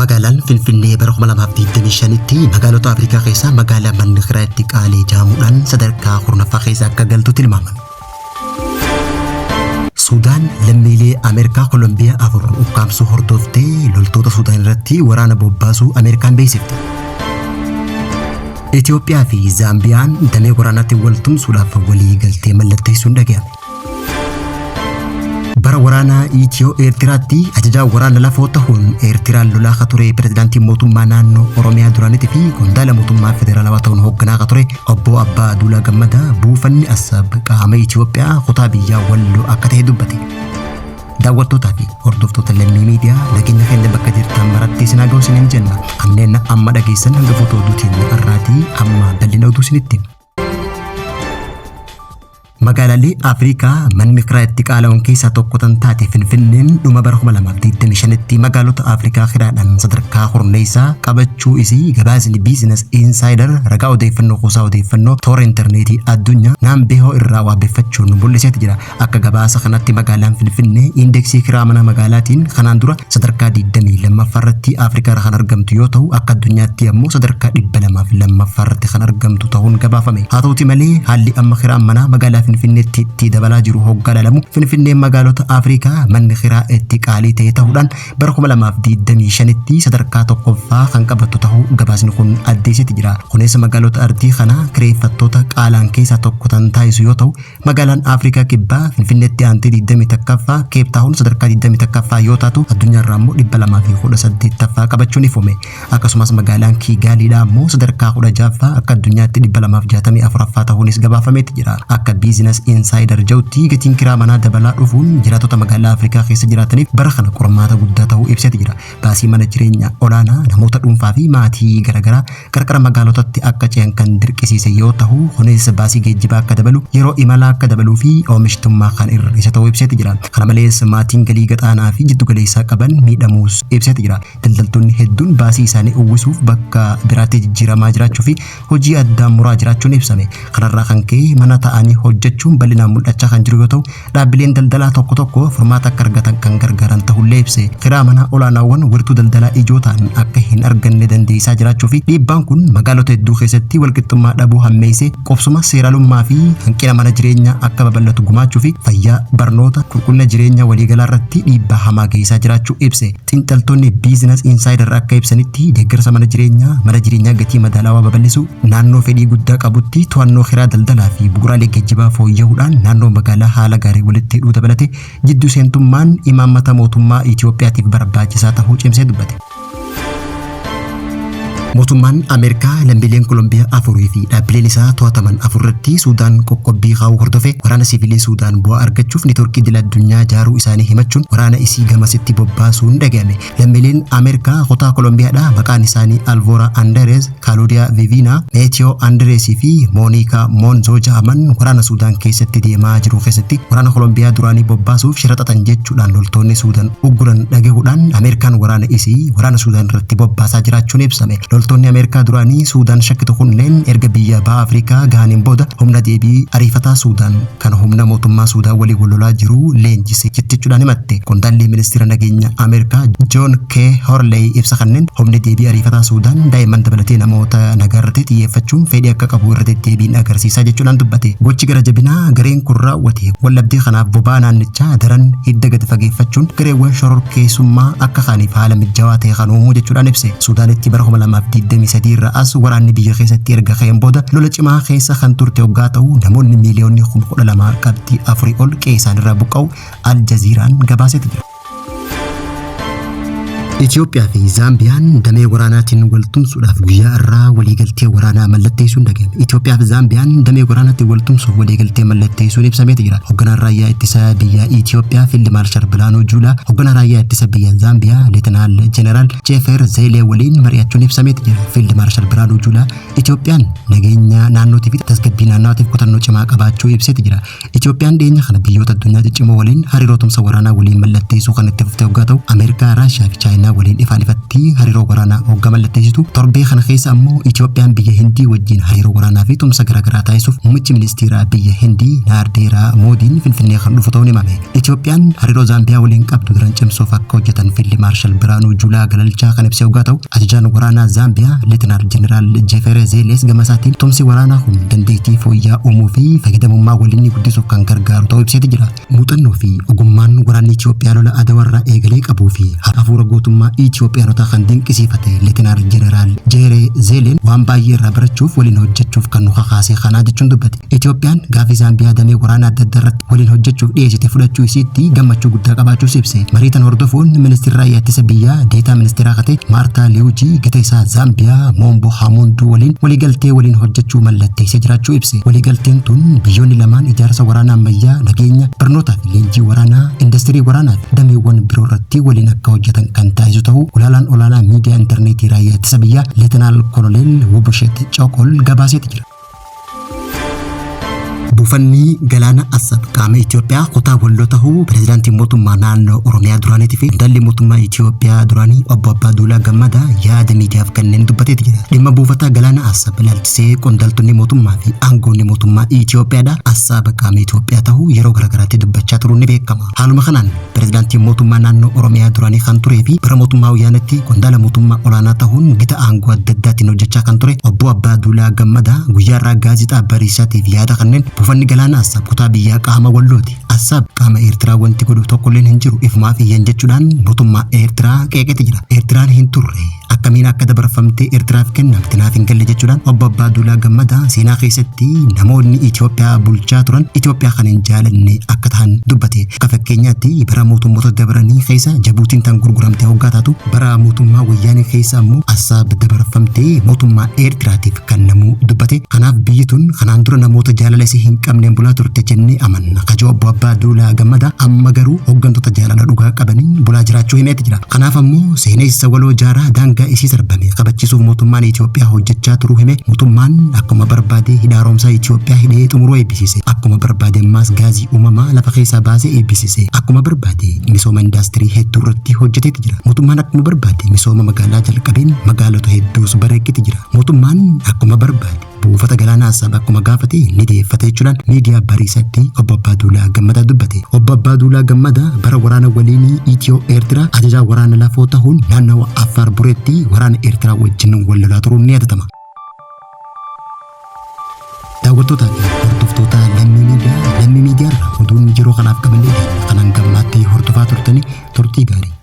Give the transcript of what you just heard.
Magaalaan Finfinnee bara 2025tti magaalota Afrikaa keessaa magaalaa manni kiraa itti qaalii jaamuudhaan sadarkaa 10ffaa keessa akka galtu tilmaamame. Suudaan lammiilee Ameerikaa Kolombiyaa 4 ukkaamsuu hordoftee loltoota Suudaan irratti waraana bobbaasuu Ameerikaan beeksifte. Itoophiyaa fi Zaambiyaan damee waraanaatti wal tumsuudhaaf walii galtee mallatteessuun dhaga'ame. Bara waraanaa Itiyoo Eertiraatti ajajaa waraana lafoo ta'uun Eertiraan lolaa ka ture pirezidaantii mootummaa naannoo Oromiyaa duraaniitii fi qondaala mootummaa federaalawaa ta'uun hoogganaa ka ture obbo Abbaa Duulaa Gammadaa buufanni Asab qaama Itoophiyaa kutaa biyyaa Walloo akka ta'e dubbate. Daawwattootaa fi hordoftoota Lammii Miidiyaa, nageenya keenya bakka jirtan maratti isin haa ga'u isiniin jenna. Kanneen amma dhageessan hangafoota oduu teenya har'aatii, amma bal'ina oduu isinitti. Magaalaalee Afrikaa manni kiraa itti qaala'uun keessaa tokko tan taate Finfinneen dhuma bara 2025tti magaalota Afrikaa kiraadhaan sadarkaa kurneessaa qabachuu isii gabaasni Business Insider ragaa odeeffannoo kuusaa odeeffannoo toora intarneetii addunyaa Naambehoo irraa waabeffachuun mul'iseeti jira. Akka gabaasa kanatti magaalaan Finfinnee indeksii kiraa mana magaalaatiin kanaan dura sadarkaa 22ffaa irratti Afrikaa irra kan argamtu yoo ta'u, akka addunyaatti ammoo sadarkaa 202ffaa irratti kan argamtu ta'uun gabaafame. Haa ta'uti malee haalli amma kiraan manaa magaalaa Finfinneetti itti dabalaa jiru hoggaa ilaalamu, Finfinneen magaalota Afrikaa manni kiraa itti qaalii ta'e ta'uudhaan bara 2025tti sadarkaa tokkoffaa kan qabattu ta'uu gabaasni kun addeesseeti jira. Kunis magaalota ardii kanaa kireeffattoota qaalaan keessaa tokko tan taasisu yoo ta'u, Magaalaan Afrikaa Kibbaa Finfinneetti aantee 21ffaa, Keep Taawun sadarkaa 21ffaa yoo taatu, addunyaarraa immoo 218ffaa qabachuun ifoome. Akkasumas magaalaan Kiigaaliidhaa immoo sadarkaa 16ffaa, akka addunyaatti 264ffaa ta'uunis gabaafameeti jira. Akka Business Insider jedhutti gatiin kiraa manaa dabalaa dhufuun jiraattota magaalaa Afrikaa keessa jiraataniif bara kana qormaata guddaa ta'uu ibseeti jira. Baasii mana jireenyaa olaanaa namoota dhuunfaa fi maatii garaagaraa qarqara magaalotatti akka ce'an kan dirqisiise yoo tahu, kunis baasii geejjibaa akka dabalu, yeroo imalaa akka dabaluu fi oomishtummaa kan hir'ise ta'uu ibseeti jira. Kana malees maatiin galii gad-aanaa fi jiddu-galeessaa qaban miidhamuus ibseeti jira. Daldaltoonni hedduun baasii isaanii uwwisuuf bakka biraatti jijjiiramaa jiraachuu fi hojii addaan muraa jiraachuun ibsame. Kanarraa kan ka'e mana taa'anii hojjechuun bal'inaan mul'achaa kan jiru yoo ta'u, dhaabbileen daldalaa tokko tokko furmaata akka argatan kan gargaaran ta'ullee ibse. Kiraa manaa olaanaawwan wirtuu daldalaa ijoo ta'an akka hin arganne dandeessisaa jiraachuu fi dhiibbaan kun magaalota hedduu keessatti walqixxummaa dhabuu hammeessee qubsuma seeralummaa fi hanqina mana jireenyaa akka babal'atu gumaachuu fi fayyaa, barnoota, qulqullina jireenyaa waliigalaa irratti dhiibbaa hamaa geessisaa jiraachuu ibse. Xiinxaltoonni Business Insider akka ibsanitti deeggarsa mana jireenyaa, mana jireenyaa gatii madaalawaa babal'isuu, naannoo fedhii guddaa qabutti to'annoo kiraa daldalaa fi bu'uuraalee geejjibaa fooyya'uudhaan naannoo magaalaa haala gaarii walitti hidhuu dabalatee jiddu seentummaan imaammata mootummaa Itoophiyaatiif barbaachisaa tahuu cimsee dubbate. Mootummaan Ameerikaa lammiileen Kolombiyaa afurii fi dhaabbileen isaa to'ataman 4 irratti Suudaan qoqqobbii kaa'uu hordofee waraana siivilii Suudaan bu'aa argachuuf neetworkii idil addunyaa jaaruu isaanii himachuun waraana isii gamasitti bobbaasuun dhaga'ame. Lammiileen Ameerikaa kutaa Kolombiyaadhaa maqaan isaanii Alvoora Andereez, Kaaludiyaa Viviinaa, Meetiyoo Andirees fi Mooniikaa Moonzoo ja'aman waraana Suudaan keessatti deemaa jiru keessatti waraana Kolombiyaa duraanii bobbaasuuf shira xaxan jechuudhaan loltoonni Suudaan ugguran dhagahuudhaan Ameerikaan waraana isii waraana Suudaan irratti bobbaasaa jiraachuun ibsame. Loltoonni Ameerikaa duraanii Suudaan shakkitu kunneen erga biyya Baha Afrikaa gahaniin booda humna deebii ariifataa Suudaan kan humna mootummaa Suudaan waliin wal lolaa jiru leenjise jechuudhaan himatte. Qondaalli ministeera nageenya Ameerikaa Joon K. Horley ibsa kanneen humni deebii ariifataa Suudaan daa'imman dabalatee namoota nagaa irratti xiyyeeffachuun fedhii akka qabu irra deddeebiin agarsiisaa jechuudhaan dubbate. Gochi gara jabinaa gareen kun raawwate waldhabdee kanaaf boba'aa naannichaa daran hidda gadi fageeffachuun gareewwan shororkeessummaa akka kaaniif haala mijjawaa ta'e kan uumuu jechuudhaan ibse. Suudaanitti bara 2023 irraa as waraanni biyya keessatti erga ka'een booda lola cimaa keessa kan turte hoggaa ta'u, namoonni miiliyoonni 12,400 ol qe'ee isaanirraa buqqa'u Al Jazeeraan gabaaseeti jira. Itoophiyaa fi Zaambiyaan damee waraanaatiin wal tumsuudhaaf guyyaa irraa waliigaltee waraanaa mallatteessuun dhaga'ame. Itoophiyaa fi Zaambiyaan damee waraanaatiin wal tumsuuf waliigaltee mallatteessuun ibsameeti jira. Hoogganaan raayyaa ittisa biyya Itoophiyaa Fiild Maarshal Biraanuu Juulaa hoogganaa raayyaa ittisa biyya Zaambiyaa Leetanaal Jeneraal Jeefer Zeelee waliin mari'achuun ibsameeti jira. Fiild Maarshal Biraanuu Juulaa Itoophiyaan nageenya naannootii fi tasgabbii naannawaatiif kutannoo cimaa qabaachuu ibseeti jira. Itoophiyaan dhiyeenya kana biyyoota addunyaa ciccimoo waliin hariiroo tumsa waraanaa waliin mallatteessuu kan itti fufte hoggaa ta'u, Ameerikaa, Raashiyaa fi Chaayinaa Zaambiyaa waliin ifaan ifatti hariiroo waraanaa hoggaa mallatteessitu, torbee kana keessa ammoo Itoophiyaan biyya Hindii wajjin hariiroo waraanaa fi tumsa garaagaraa taasisuuf muummichi ministeeraa biyya Hindii Naardeeraa Moodiin Finfinnee kan dhufu ta'uun himame. Itoophiyaan hariiroo Zaambiyaa waliin qabdu daran cimsuuf akka hojjetan Fiildi Maarshal Biraanuu Juulaa Galalchaa kan ibse hoggaa ta'u, ajajaan waraanaa Zaambiyaa Leetinaal Jeneraal Jefere Zeelees gama isaatiin tumsi waraanaa kun dandeettii fooyya'aa uumuu fi fayyadamummaa waliinii guddisuuf kan gargaaru ta'uu ibseeti jira. Muuxannoo fi ogummaan waraanni Itoophiyaa lola Adawarraa eegalee qabuu fi hafuura gootummaa Itoophiyaanotaa kan dinqisiifate Leetinaal Jeneraal Jeeree Zeeleen waan baay'ee irraa barachuuf waliin hojjechuuf kan nu kakaase kanaa jechuun dubbate. Itoophiyaan gaaffii Zaambiyaa damee waraanaa adda addaa irratti waliin hojjechuuf dhiyeessite fudhachuu isiitti gammachuu guddaa qabaachuus ibse. Marii tan hordofuun ministeerri raayyaa ittisa biyyaa deetaa ministeeraa kate Maartaa Liwujii gita isaa Zaambiyaa Moombo Haamunduu waliin waliigaltee waliin hojjechuu mallatteessee jiraachuu ibse. Waliigalteen tun biyyoonni lamaan ijaarsa waraanaa ammayyaa, nageenya, barnootaa fi leenjii waraanaa, indastirii waraanaa fi dameewwan biroo irratti waliin akka hojjetan kan taasisu ta'uu gulaalaan olaanaa miidiyaa intarneetii raayyaa ittisa biyyaa Leetanaal Koloneel Wubushet Cokol gabaaseeti jira. Buufanni galaana Assab qaama Itoophiyaa kutaa Walloo tahuu pirezidaantiin mootummaa naannoo Oromiyaa duraaniitii fi qondaalli mootummaa Itoophiyaa duraanii obbo Abbaa Duulaa Gammadaa yaada miidiyaaf kanneen dubbateeti jira. Dhimma buufata galaana Assab ilaalchisee qondaaltonni mootummaa fi aangoonni mootummaa Itoophiyaadha Assab qaama Itoophiyaa tahuu yeroo garaagaraatti dubbachaa turuun ni beekama. Haaluma kanaan pirezidaantiin mootummaa naannoo Oromiyaa duraanii kan turee fi bara mootummaa Wayyaanitti qondaala mootummaa olaanaa tahuun gita aangoo adda addaatiin hojjechaa kan ture obbo Abbaa Duulaa Gammadaa guyyaa irraa gaazexaa Bariisaatiif yaada kanneen buufanni galaana Assaab kutaa biyyaa qaama Wallooti. Assaab qaama Eertiraa wanti godhu tokkolleen hin jiru ifumaaf iyyan jechuudhaan mootummaa Eertiraa qeeqeeti jira. Eertiraan hin turre akkamiin akka dabarfamtee Eertiraaf kennamte naaf hin galle jechuudhaan obbo Abbaa Duulaa Gammadaa seenaa keessatti namoonni Itoophiyaa bulchaa turan Itoophiyaa kan hin jaalanne akka ta'an dubbate. Akka fakkeenyaatti bara mootummoota dabranii keessa Jabuutiin tan gurguramte hoggaa taatu bara mootummaa Wayyaanee keessa ammoo Assaab dabarfamtee mootummaa Eertiraatiif kennamuu dubbate. Kanaaf biyyi tun kanaan dura namoota jaalala isii hin qabneen bulaa turte jennee amanna. Kajoo obbo Abbaa Duulaa Gammadaa amma garuu hooggantoota jaalala dhugaa qabaniin bulaa jiraachuu himeeti jira. Kanaaf ammoo seenessa waloo jaaraa daangaa isii sarbame kabachiisuuf mootummaan Itoophiyaa hojjechaa turuu hime. Mootummaan akkuma barbaade hidha haaromsaa Itoophiyaa hidhee xumuruu eebbisiise. Akkuma barbaade ammaas gaazii uumamaa lafa keessaa baasee eebbisiise. Akkuma barbaade misooma indaastirii hedduu irratti hojjeteeti jira. Mootummaan akkuma barbaade misooma magaalaa jalqabeen magaalota hedduus bareecheeti jira. Mootummaan akkuma barbaade buufata galaana Assaab akkuma gaafate ni deeffate jechuudhaan miidiyaa Bariisaatti obbo Abbaa Duulaa Gammadaa dubbate. Obbo Abbaa Duulaa Gammadaa bara waraana waliinii Itiyoo Eertiraa ajajaa waraana lafoo ta'uun naannawa Affaar Bureetti waraana Eertiraa wajjin wal lolaa turuun ni yaadatama. Daawwattootaa fi hordoftoota Lammii Miidiyaa, Lammii Miidiyaa irraa oduun yeroo kanaaf qabannee dhiyaanne kanan gammaatti hordofaa turtanii turtii gaarii.